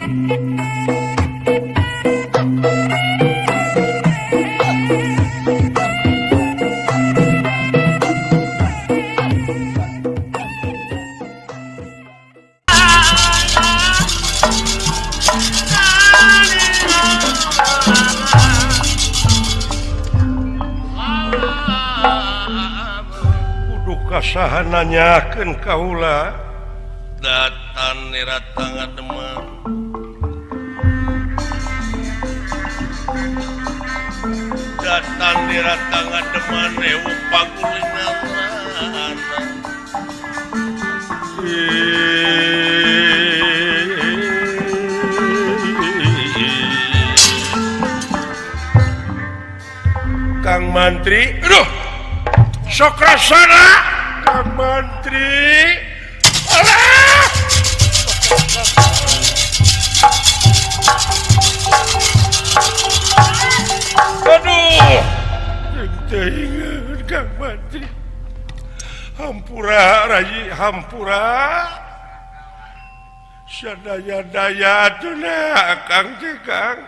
Kudu kasaha nanyakeun kaula datan niratanga demam datan niratanga deman ewu pagulingan Kang Mantri aduh sok rasana Kang Mantri alah aduh teuing Kang Mantri hampura rayi hampura sadaya-daya atuh Kang teh Kang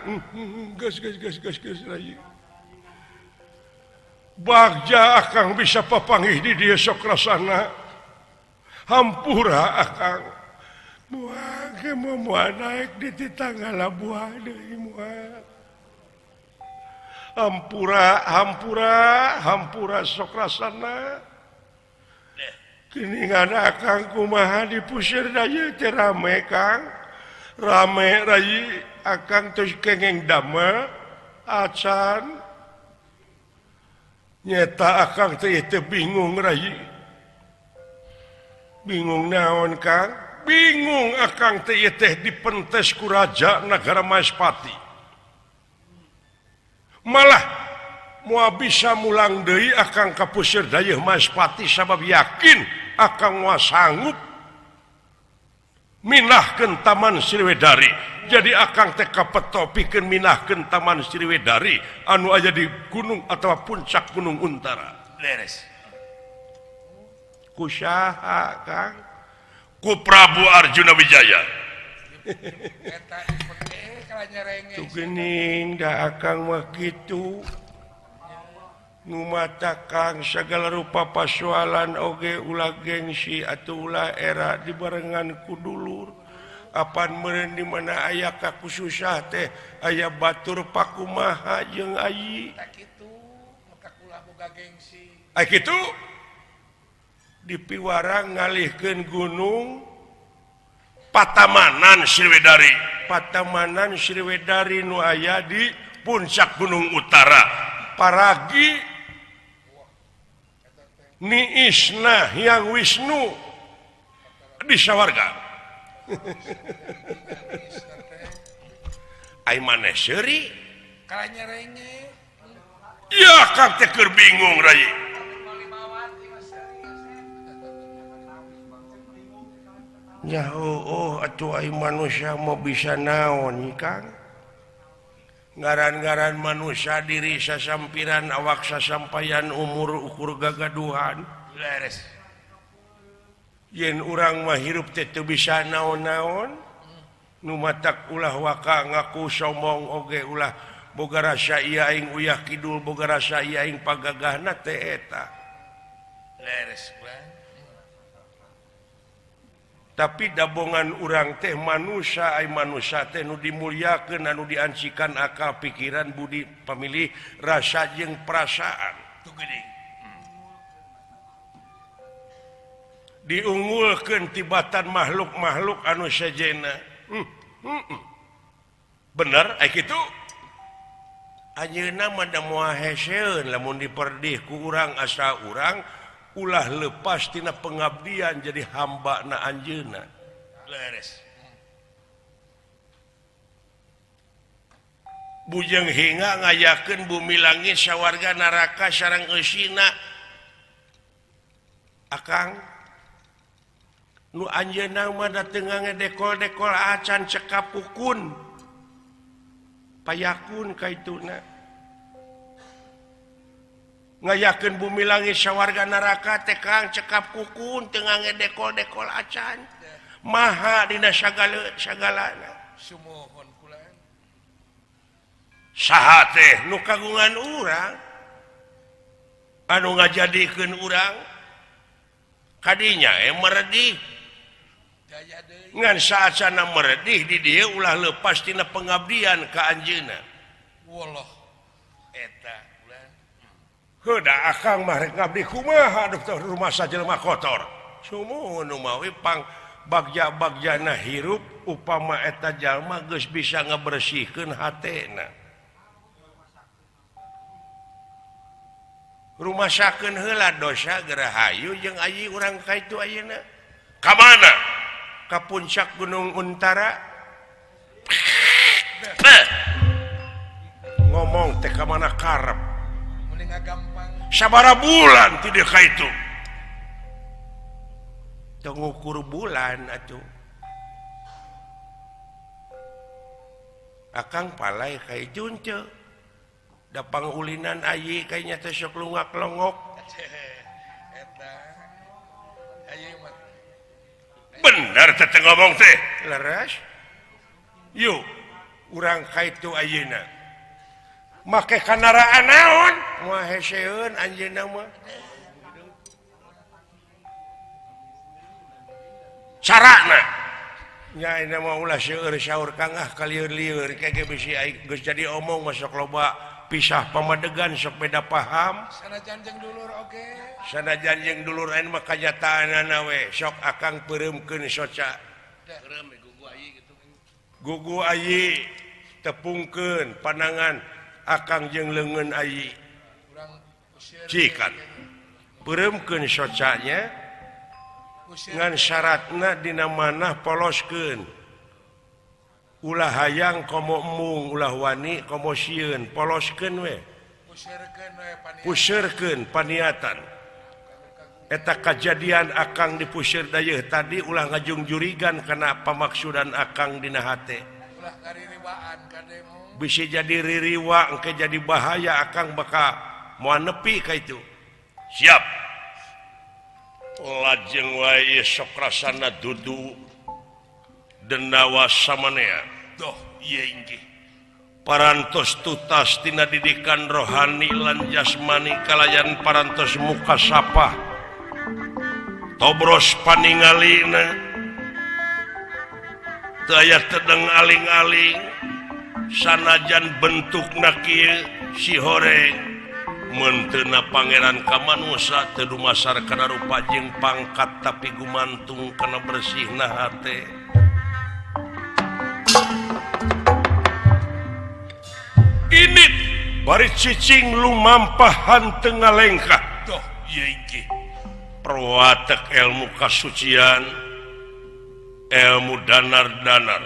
geus geus geus geus geus rayi bagja akang bisa papanggih di dia sok rasana hampura akang moal ge moal naik di titangga buah deui moal hampura hampura hampura sok rasana geuningan akang kumaha dipusir da ieu teh rame Kang rame rayi akang tos kengeng damel acan nyeta akang teh teh bingung rayi bingung naon Kang bingung akang teh teh dipentes ku raja nagara Maespati malah moal bisa mulang deui akang ka pusir dayeuh Maespati sabab yakin akang moal sanggup minahkeun Taman Sriwedari jadi akang teh kapeto pikeun minahkeun Taman Sriwedari anu aya di gunung atawa puncak Gunung Untara leres ku saha Kang ku Prabu Arjuna Wijaya tuh geuning da akang mah kitu nu mata Kang sagala rupa pasualan oge ulah gengsi atuh ulah era dibarengan ku dulur apan meureun di mana aya kakususah teh aya batur pakumaha jeung ayi tah kitu maka ulah boga gengsi ai kitu dipiwarang ngalihkeun gunung Patamanan Sriwedari Patamanan Sriwedari nu aya di puncak Gunung Utara paragi Niisna Hyang Wisnu di sawarga ai maneh seuri kalah nyerenge ya Kang teh keur bingung rayi nya oh atuh ai manusia mau bisa naon Kang ngaran-ngaran manusia diri sasampiran awak sasampayan umur ukur gagaduhan leres yen urang mah hirup teh teu bisa naon-naon nu matak ulah waka ngaku sombong oge ulah boga rasa ieu aing uyah kidul boga rasa ieu aing pagagahna teh eta leres. Tapi dabongan urang teh manusia ai manusia teh nu dimulyakeun anu diancikan akal pikiran budi pamilih rasa jeung perasaan tuh geuning diunggulkeun tibatan makhluk-makhluk anu sejenna. Bener ai kitu anjeunna mah da moal heseun lamun diperdih ku urang asa urang ulah lepas tina pengabdian jadi hamba na anjeunna. Leres. Bujeng hinga ngayakeun bumi langit sawarga neraka sareng eusina. Akang nu anjeunna mah da teu ngedekol-dekol acan cekap pukun. Payakun kaituna. Ngayakeun bumi langit sawarga neraka teh Kang cekap kukun teu ngedekol-dekol acan. Maha dina sagala sagalana. Sumuhun kula. Saha teh nu kagungan urang anu ngajadikeun urang kadinya meredih ngan saat-sana meredih di dieu ulah lepas tina pengabdian ka anjeunna. Wallah eta ulah. Heuh da akang mah rek ngabdi kumaha aduh teh rumah sajelema kotor. Sumuhun nu mawi pang bagja-bagjana hirup upama eta jalma geus bisa ngabersihkeun hatena. Rumasakeun heula dosa gerahayu jeung ayi urang ka itu ayeuna. Ka mana? Ka puncak Gunung Untara. Ngomong teh ka mana karep. Mending gampang. Sabaraha bulan ti dieu ka itu? Teu ngukur bulan atuh. Akang palai ka itu henteu. Da pangulinan ayi kayaknya teh sok lungak longok. Eta. Ayi mah. Bener teh ngomong teh. Leres. Yuk, urang ka itu ayeuna. Make kanaraan naon? Moal heseun anjeunna mah. Carana nya ayeuna mah ulah seueur saur kang ah kalieur-lieur kege bisi aing geus jadi omong mah sok loba pisah pamadegan sok beda paham. Sanajan jeung dulur oge. Sanajan jeung dulur ayeuna mah kanyataanana we sok akang peureumkeun soca. Peureum gugu ayi kitu. Gugu ayi tepungkeun panangan akang jeung leungeun ayi. Urang usir. Cikan. Peureumkeun socanya ngan syaratna dina manah poloskeun. Ulah hayang komo embung, ulah wani komo sieun, poloskeun we. Puseurkeun paniatan. Eta kajadian akang dipuseur dayeuh tadi ulah ngajung-jurigan kana pamaksudan akang dina hate. Ulah ngaririwaan kademu. Bisi jadi ririwa engke jadi bahaya akang bakal moal nepi ka itu. Siap. Lajeng wae sok rasana dudu dendawa samanea. Doh ieu inggih. Parantos tutas tina didikan rohani lan jasmani kalayan parantos muka sapah. Tobros paningalina teu aya tedeng aling-aling sanajan bentukna kieu si horeng menteuna pangeran kamanusa teu dumasar kana rupa jeung pangkat tapi gumantung kana bersihna hate. Ini bari cicing lumampahan teu ngalengkah. Doh ieu inggih. Perwatek ilmu kasucian, ilmu danar-danar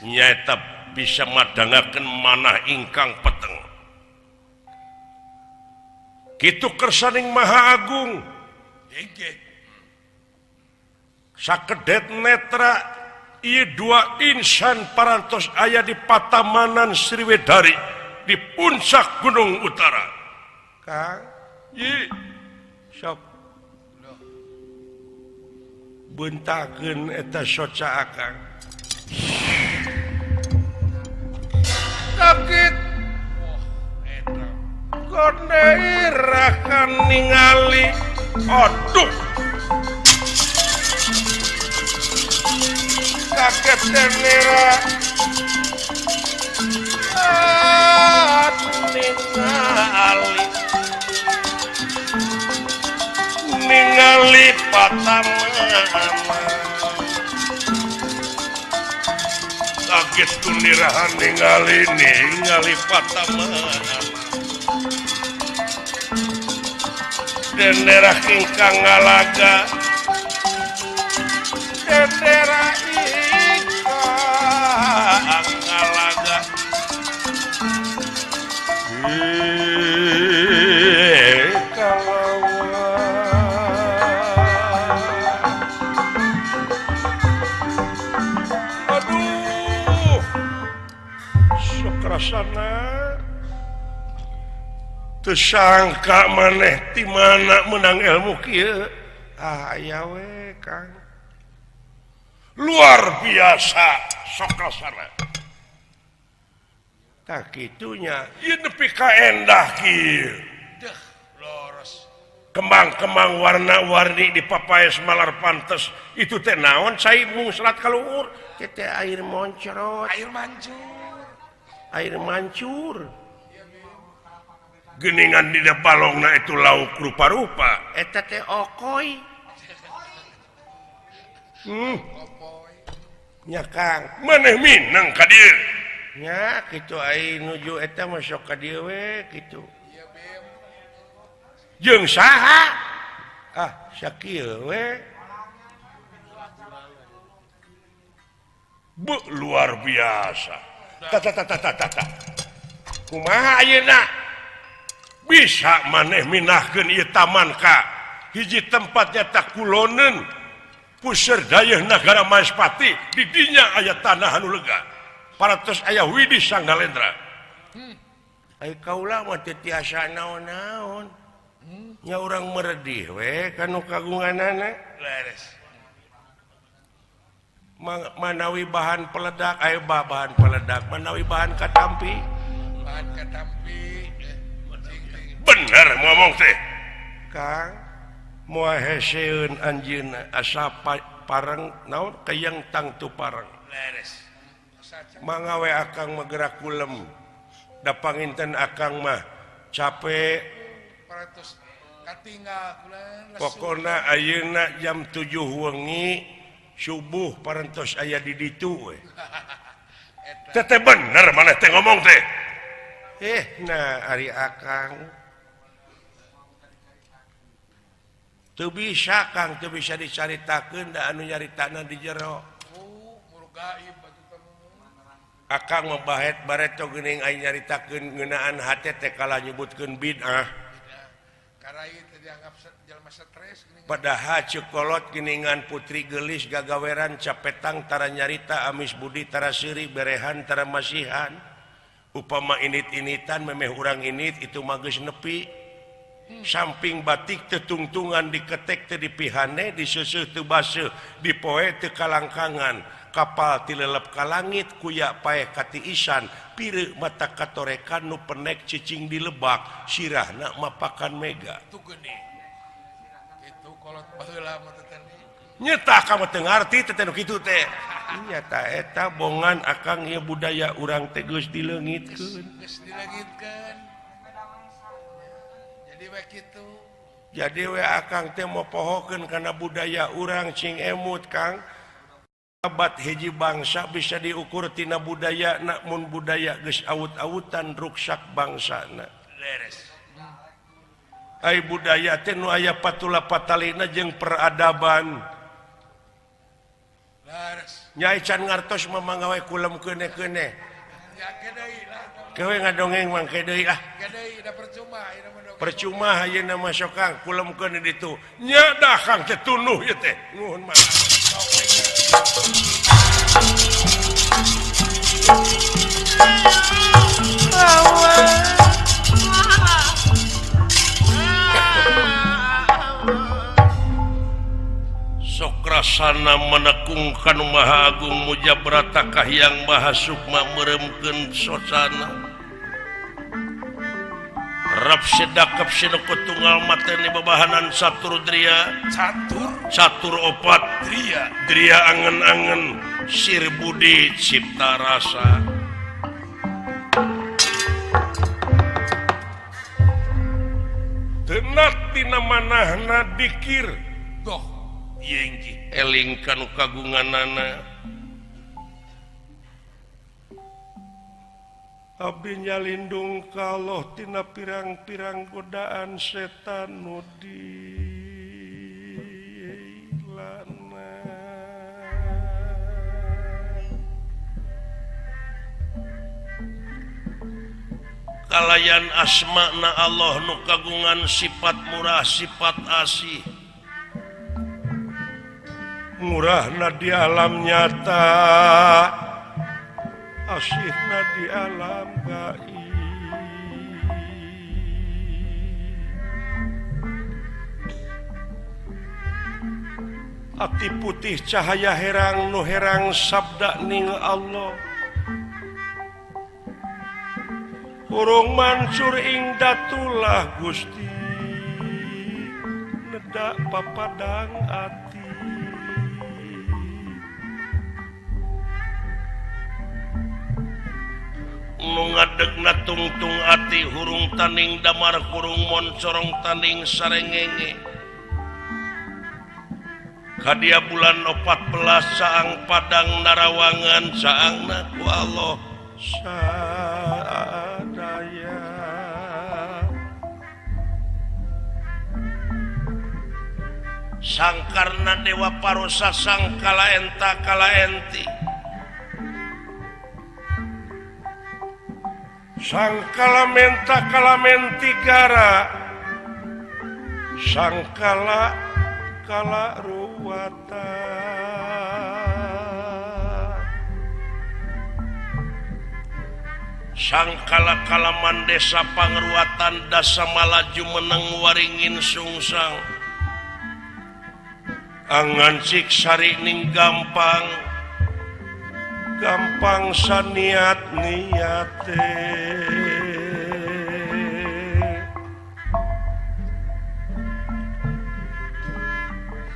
nyaeta bisa madangakeun manah ingkang peteng. Kitu kersaning Maha Agung. Inggih. Sakedet netra ieu dua insan parantos aya di patamanan Sriwedari di puncak Gunung Utara. Kang, ieu sok bentakeun eta soca akang. Sakit. Koneirakan ningali. Aduh. Kaget tenera. Ningali. Ningali patamanan. Kaget tunirahan ningali ningali patamanan. Dendera ingkang ngalaga, dendera ingkang ngalaga. Aduh, sok rasana. Tersangka maneh ti mana menang ilmu kieu. Ah aya we Kang. Luar biasa Sokrasana. Tah kitunya ieu nepi ka endah kieu. Deh, loros. Kembang-kembang warna-warni di papaes malar pantes. Itu teh naon cai mung selat kaluhur. Teh teh air moncrot. Air mancur. Air mancur. Geningan di balongna itu lauk rupa-rupa. Eta teh okoy. Nya Kang, maneh minang ka dieu? Nya kitu ai nuju eta mah sok ka dieu we kitu. Jeung saha? Ah, sakieu we. Bu, luar biasa. Ta ta ta ta ta ta. Kumaha ayeuna? Bisa maneh minahkeun ieu taman ka hiji tempatnya tak kuloneun puseur dayeuh nagara Maespati di dinya aya tanah anu lega. Paratos aya Widi Sanggalendra. Ai kaula mah teu tiasa naon-naon. Nya urang meredih we kanu kagunganana. Leres. Manawi bahan peledak aya bahan peledak, manawi bahan katampi. Bahan katampi. Bener ngomong teh. Kang, moal heseun anjeunna asa pareng naon kayang tangtu pareng. Leres. Mangga we akang mah gerak kulem. Da panginten akang mah capek. Pokona ayeuna jam 7 wengi subuh parantos aya di ditu we. Teh bener maneh teh ngomong teh. Nah ari akang teu bisa Kang, teu bisa dicaritakeun da anu nyaritana di jero. Akang mah bahet bareto geuning aya nyaritakeun ngeunaan hate teh kalah nyebutkeun bid'ah. Padahal cekolot geningan putri gelis gagaweran capetang tara nyarita amis budi tara seuri berehan tara masihan upama init-initan memeh urang init itu mah geus nepi samping batik tetungtungan diketek teu dipihane diseuseuh teu baseuh dipoe teu kalangkangan kapal tilelep ka langit kuya paeh katiisan pireuk mata katorekan nu penek cicing di lebak sirahna mapakan mega. Itu kolot baheula mah teh. Nyeta ka mah teu ngarti teh nu kitu teh. Nyata eta bongan akang ieu budaya urang teh geus dileungitkeun. Geus dileungitkeun. Jadi we kitu. Jadi we akang teh mopohokeun kana budaya urang cing emut Kang. Abad hiji bangsa bisa diukur tina budaya namun budaya geus awut-awutan ruksak bangsana. Leres. Ai budaya teh nu aya patula patalina jeung peradaban. Leres. Nyai can ngartos mah manggawe kulem keuneh-keuneh. Ya deui lah. Kewe ngadongeng mangke deui ah. Ke deui da percuma ayeuna mah dongeng. Percuma ayeuna mah sok Kang kulem keuneh ditu. Nya dah Kang teh tunuh ieu teh. Nuhun mah. Sokrasana menekungkan Maha Agung Mujabrata Kahiyang Maha Sukma meremkeun sosana. Rap sedakap sinoko tunggal mateni bebahanan satur dria catur opat dria dria angen-angen sir budi cipta rasa. Tenat tina manahna dikir goh yengki eling kanu kagunganana. Abdi nyalindung ka Allah tina pirang-pirang godaan setan nu dilana. Kalayan asmana Allah nu kagungan sifat murah sifat asih. Murahna di alam nyata, asihna di alam gaib. Ati putih cahaya herang nu herang sabda ning Allah. Hurung mancur ing datulah Gusti nedak papadang ati. Nu ngadegna tungtung ati hurung taning damar hurung moncorong taning sarengenge. Kadia bulan 14 saang padang narawangan saangna ku Allah sadaya. Sangkarna Dewa Parosa sangkala enta kala enti. Sangkala menta kalamenti gara sangkala kala ruwata. Sangkala kalaman desa pangruatan dasa malaju meneng waringin sungsang. Angan cik sarining gampang gampang saniat niate.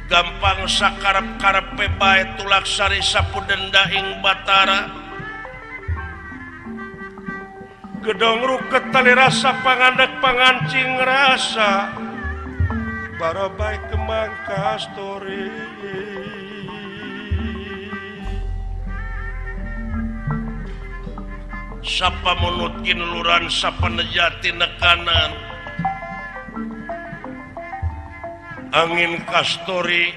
Gampang sakarep-karepe bae tulak sari sapu denda ing Batara. Gedong ruket tali rasa pangandak pangancing rasa barobai kemang kastori. Sapa munut kineluran sapa nejati nekanan. Angin kastori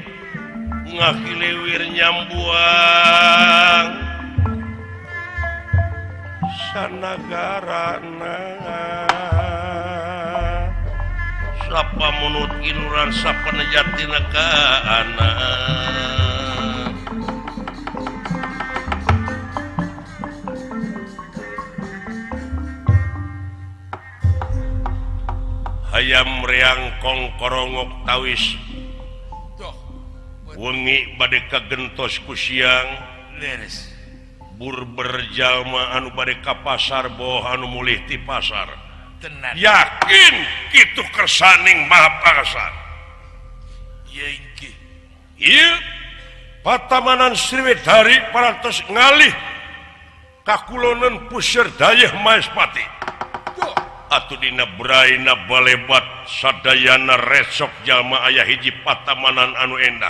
ngahiliwir nyambuang sanagarana. Sapa munut kineluran sapa nejati nekanan. Hayam reang kongkorongok tawis wengi bade kagentos ku siang leres burber jalma anu bade ka pasar boh anu mulih ti pasar. Tenan. Yakin kitu kersaning Maha Pangasa. Ieu ieu patamanan Sriwedari parantos ngalih ka kuloneun puseur dayeuh Maespati. Atuh dina braina balebat sadayana resok jalma aya hiji patamanan anu endah.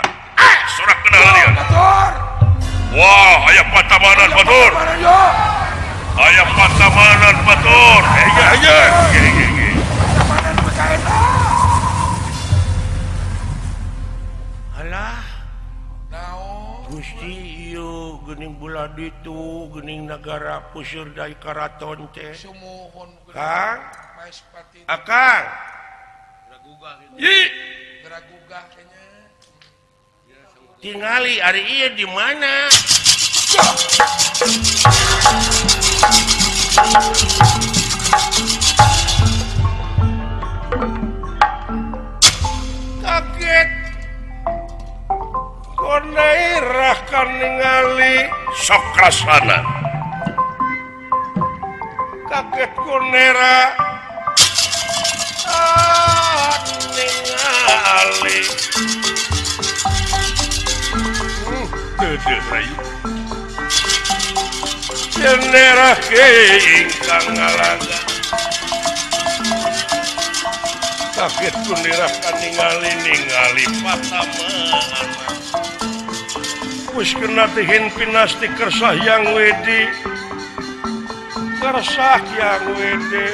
Sorak kenalan ieu. Wah, aya patamanan batur. Aya patamanan batur. Hege hege. Patamanan bekaena. Alah. Naon? Gusti ieu geuning belah ditu geuning nagara puseur dai karaton teh. Sumuhun. Kang, akang, tingali ari ieu di mana? Kaget, konairah kan ningali sok rasana. Kaget kunera ningali Deudeuh rai jenera ingkang ngalaga. Kaget kunera ningali ningali patamanan. Wis kena tihin pinasti kersah yang wedi. Kersah yang wedi.